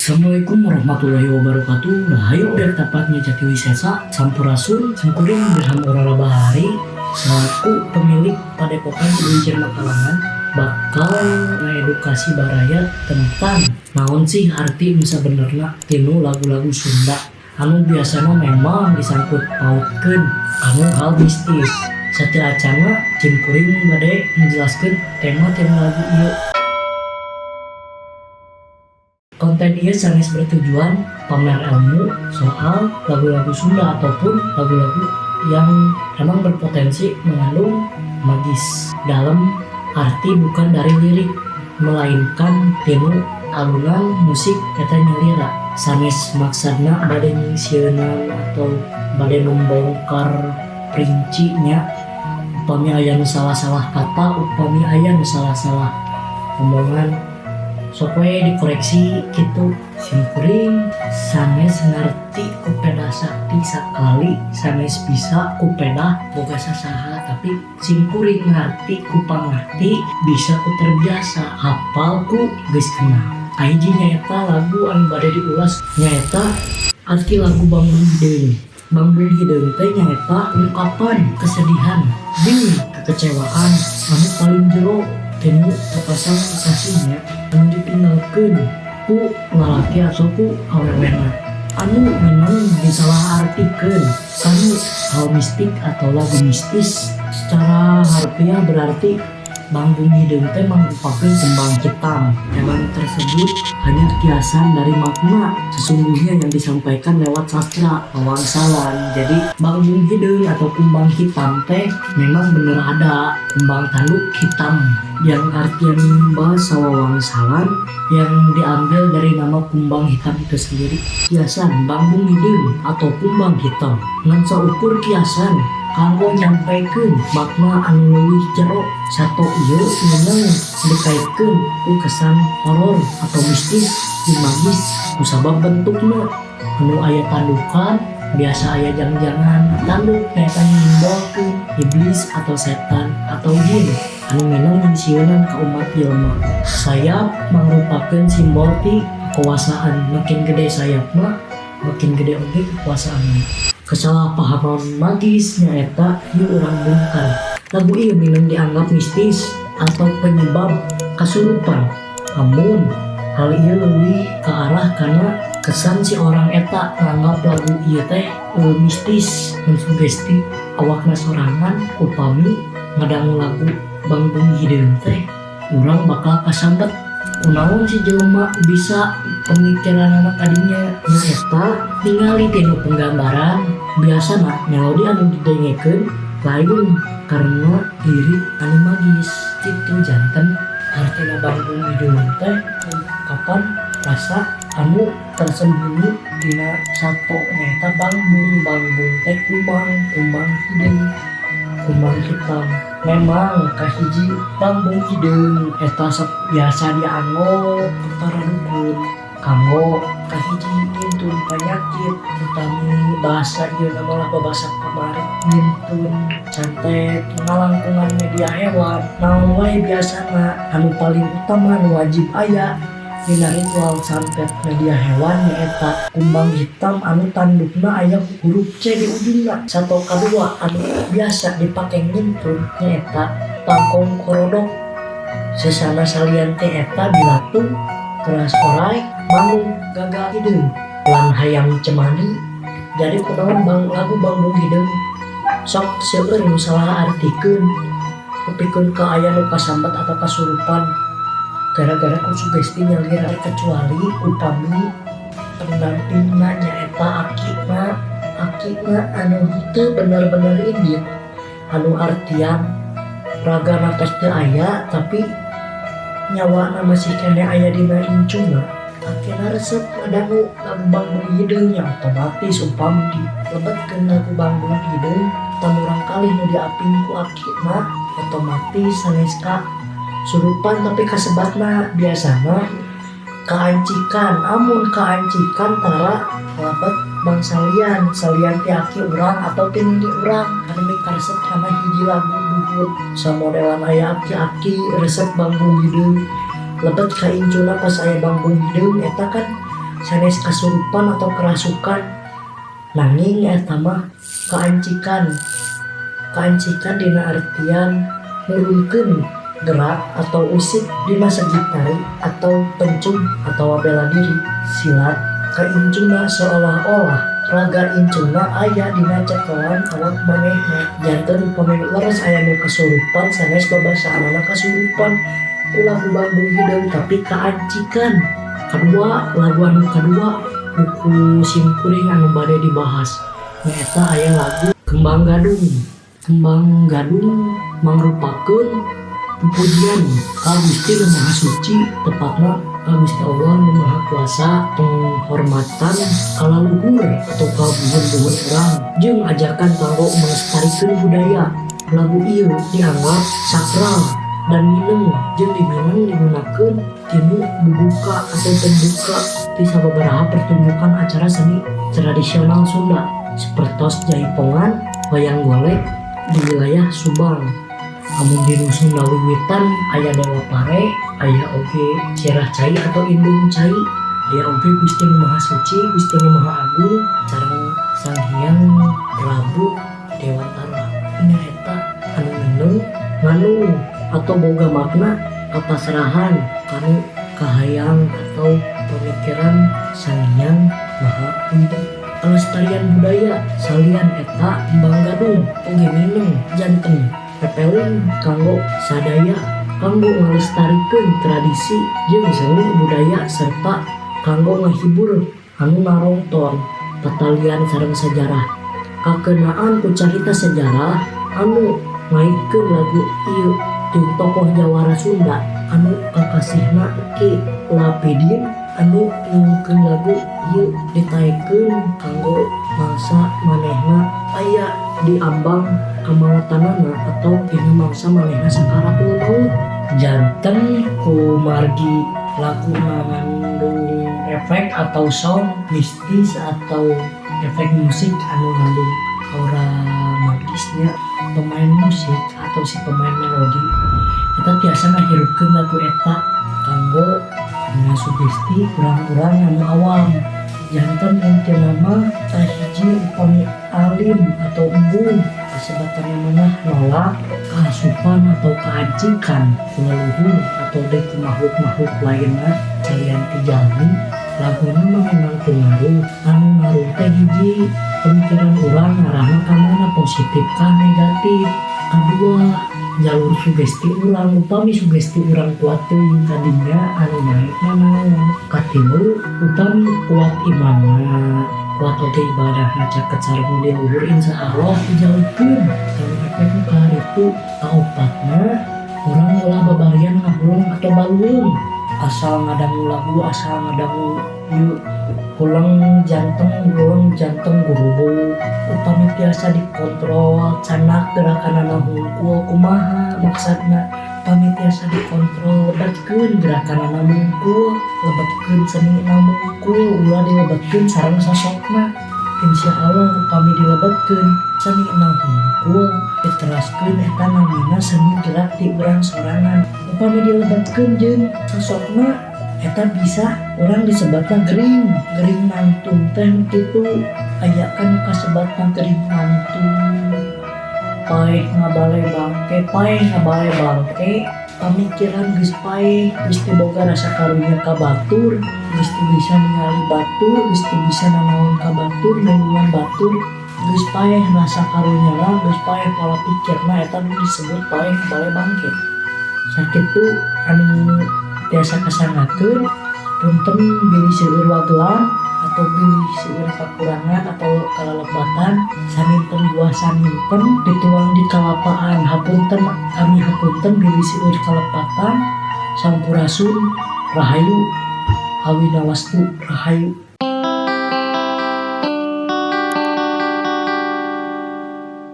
Assalamualaikum warahmatullahi wabarakatuh. Rahayu obyek tepatnya Jati Wisesa. Sampurasun. Simkuring Dirham Aurora Bahari selaku pemilik Padepokan Cilincir Makalangan bakal ngedukasi baraya tentang naon sih arti nu sabenerna tinu lagu-lagu Sunda anu biasanya memang disangkut pautkeun anu hal mistis. Sateuacanna simkuring bade menjelaskan tema-tema lagu ieu. Konten ieu sanes bertujuan pamer ilmu soal lagu-lagu Sunda ataupun lagu-lagu yang emang berpotensi mengandung magis dalam arti bukan dari lirik, melainkan tinu alunan musik eta nyalira. Sanes maksudna bade nyingsieunan atau bade membongkar rincinya. Upami aya nu salah-salah kata, upami aya nu salah-salah omongan, sok we dikoreksi gitu. Simkuring sanes ngarti ku pedah sakti sakali, sanes bisa ku pedah boga sasaha, tapi simkuring ngarti ku pangarti, bisa ku terbiasa, hafal ku geus kenal. Kahiji nyaeta lagu anu bade diulas nyaeta arti lagu Bangbung Hideung. Bangbung Hideung teh nyaeta ungkapan kesedihan jeung kekecewaan anu paling jero tinu sapasang kekasihnya anu ditinggalkeun ku lalaki atau ku awewena, anu memang disalahartikeun kanu hal mistik atau lagu mistis. Secara harfiah berarti Bangbung Hideung teh mangrupakeun kembang hitam. Hewan tersebut hanya kiasan dari makna sesungguhnya yang disampaikan lewat sastra wawangsalan. Jadi Bangbung Hideung atau kumbang hitam teh memang bener ada kumbang tanduk hitam yang artian bahasa wawangsalan yang diambil dari nama kumbang hitam itu sendiri. Kiasan Bangbung Hideung atau kumbang hitam ngan saukur kiasan kanggo nyampaikan makna anu leuwih jero. Sato ieu memang dikaitkeun ku kesan horor atau mistis jeung magis kusabab bentukna anu aya tandukan, biasa aya jang-jangan tanduk, nyaeta nyimbolkeun iblis atau setan atau jin anu memang nyingsieunan ka umat jelema. Sayap mangrupakeun simbol ti kekuasaan, makin gede sayapna makin gede oge kekuasaan. Kesalahpahaman magis nyaeta ieu urang bongkar. Lagu ieu minang dianggap mistis atau penyebab kasurupan, namun hal ieu leuwih ke arah karena kesan si orang eta nganggap lagu ieu teh mistis, mensugesti awakna sorangan. Upami ngadangu lagu Bangbung Hideung teh urang bakal kasambet. Kunaon si jelema bisa pemikiranana kadinya? Nyaeta ningali tinu penggambaran, biasana melodi anu didengekeun lain karena lirik anu magis kitu. Janten artina Bangbung Hideung teh ungkapan rasa anu tersembunyi dina sato nyaeta bangbung. Bangbung teh kumbang, kumbang hideung, kumbang hitam. Memang kahiji Bangbung Hideung eta sok biasa dianggo ku para dukun kanggo kahiji ngintun panyakit, utami bahasa ieu malah babasa kamari ngintun santet, ngalangkungan media hewan, naon wae. Biasana anu paling utama anu wajib aya dina ritual santet media hewan nyaeta kumbang hitam anu tandukna aya huruf C di ujungna. Sato kadua anu biasa dipake ngintun nyaeta bangkong korodok. Sesana salian ti eta bilatung, keras orai, manuk gagak hideung, lan hayam cemani. Jadi kunaon bang lagu Bangbung Hideung sok seueur nu salah artikeun, nepikeun ka aya nu kasambat atau kasurupan gara-gara ku sugesti nyalira, kecuali upami pendampingna nyaeta akina, akina anu henteu bener-bener indit, anu artian ragana tos teu aya tapi nyawana masih keneh aya dina incuna. Akina resep ngadangu lagu Bangbung Hideung nya otomatis upami dilebetkeun lagu Bangbung Hideung murang kali nu diaping ku akina otomatis sanes kasurupan tapi kasebatna biasana kaancikan. Amun kaancikan tara lebet bangsa lian, salian ti aki urang atau ti nini urang anu mikaresep kana hiji lagu buhun. Samodelan aya aki-aki resep Bangbung Hideung, lebet ka incuna pas aya Bangbung Hideung eta kan. Sanes kasurupan atau kerasukan, nanging eta mah kaancikan. Kaancikan dina artian nurunkeun gerak atau usik dina segi tari atau pencung atau bela diri silat ka incungna, seolah-olah raga incungna aya dina cekelan awak manehna. Janten upami leres aya nu kasurupan, sanes babasaanana kasurupan ku lagu Bandung Hideung, tapi kaancikan. Kedua, lagu anu kadua buku simkuring anu bade dibahas nyaeta aya lagu Kembang Gadung. Kembang Gadung mangrupakeun pujian ka Gusti Nu Maha Suci, tepatna ka Gusti Allah Nu Maha Kuasa, penghormatan ka leluhur atau ka buhun-buhun urang, jeung ajakan kanggo melestarikan budaya. Lagu ieu dianggap sakral dan mineng jeung dimineng digunakeun tina bubuka atau pembuka di sababaraha pertunjukan acara seni tradisional Sunda sepertos jaipongan, wayang golek di wilayah Subang. Amun di Sunda Wiwitan aya Dewa Pare, aya oge Sirah Cai atau Indung Cai, aya oge Gusti Nu Maha Suci, Gusti Nu Maha Agung, sareng Sang Hyang Prabu Dewantara. Nyaeta anu mineng ngandung atau boga makna kapasrahan kanu kahayang atau pemikiran Sang Hyang Maha Widi. Kelestarian budaya, salian eta Kembang Gadung oge mineng janten pepeling kanggo sadaya kanggo ngalestarikeun tradisi jeung seni budaya serta kanggo ngahibur anu narongton. Patalian sareng sejarah, kakenaan ku carita sejarah anu ngaitkeun lagu ieu jeung tokoh jawara Sunda anu kakasihna Ki Lapidin anu nyungkeun lagu ieu ditaekeun kanggo mangsa manehna aya di ambang kamaotanana atau dina mangsa manehna sakaratul maut. Janten kumargi lagu ngandung efek atau sound mistis atau efek musik anu ngandung aura magisnya, pemain musik atau si pemain melodi eta tiasa ngahirupkeun lagu eta kanggo sugesti urang-urang anu awam. Janten intina mah kahiji, upami alim atau embung kasebatan manah nolak kaasupan atau kaancikan ku leluhur atau deui ku makhluk-makhluk lainna salian ti jalmi, laguna mah memang teu ngaruh. Anu ngaruh teh hiji, pemikiran urang ngarahna ka mana, positif kah negatif. Kadua, jalur sugesti urang, upami sugesti urang kuat teuing kadinya anu naekna naon. Katilu, upami kuat imanna, kuat oge ibadahna, caket sareng di luhur, insya Allah dijauhkeun kalau efek nu kaharitu. Kaopatna, urang ulah babalian ngahuleng atau balueung asal ngadangu lagu, asal ngadangu ieu huleng jantung, huleng jantung gurubuk. Upami tiasa dikontrol, canak gerakanana hungkul. Kumaha maksudna? Upami tiasa dikontrol, lebetkeun gerakanana mungkul, lebetkeun senina mungkul, ulah dilebetkeun sareng sosokna. Insya Allah upami dilebetkeun senina hungkul diteraskeun, eta namina seni gerak di urang sorangan. Upami dilebetkeun jeung sosokna, eta bisa urang disebatna gering. Gering nangtung teh kitu, aya kan kasebatna gering nangtung, paeh ngabale bangke. Paeh ngabale bangke, pamikiran geus paeh, geus teu boga rasa karunya ka batur, geus teu bisa ningali batur, geus teu bisa nanaon ka batur, nulungan batur, geus paeh rasa karunyana, geus paeh pola pikirna, eta nu disebut paeh ngabale bangke. Sakitu anu tiasa kasanggakeun. Punten bilih seueur wagelan atau bilih seueur kakurangan atau kalelepatan. Saninten buah saninten dituang di kalapaan. Hapunten, kami hapunten bilih seueur kalepatan. Sampurasun, rahayu, hawina wastu, rahayu.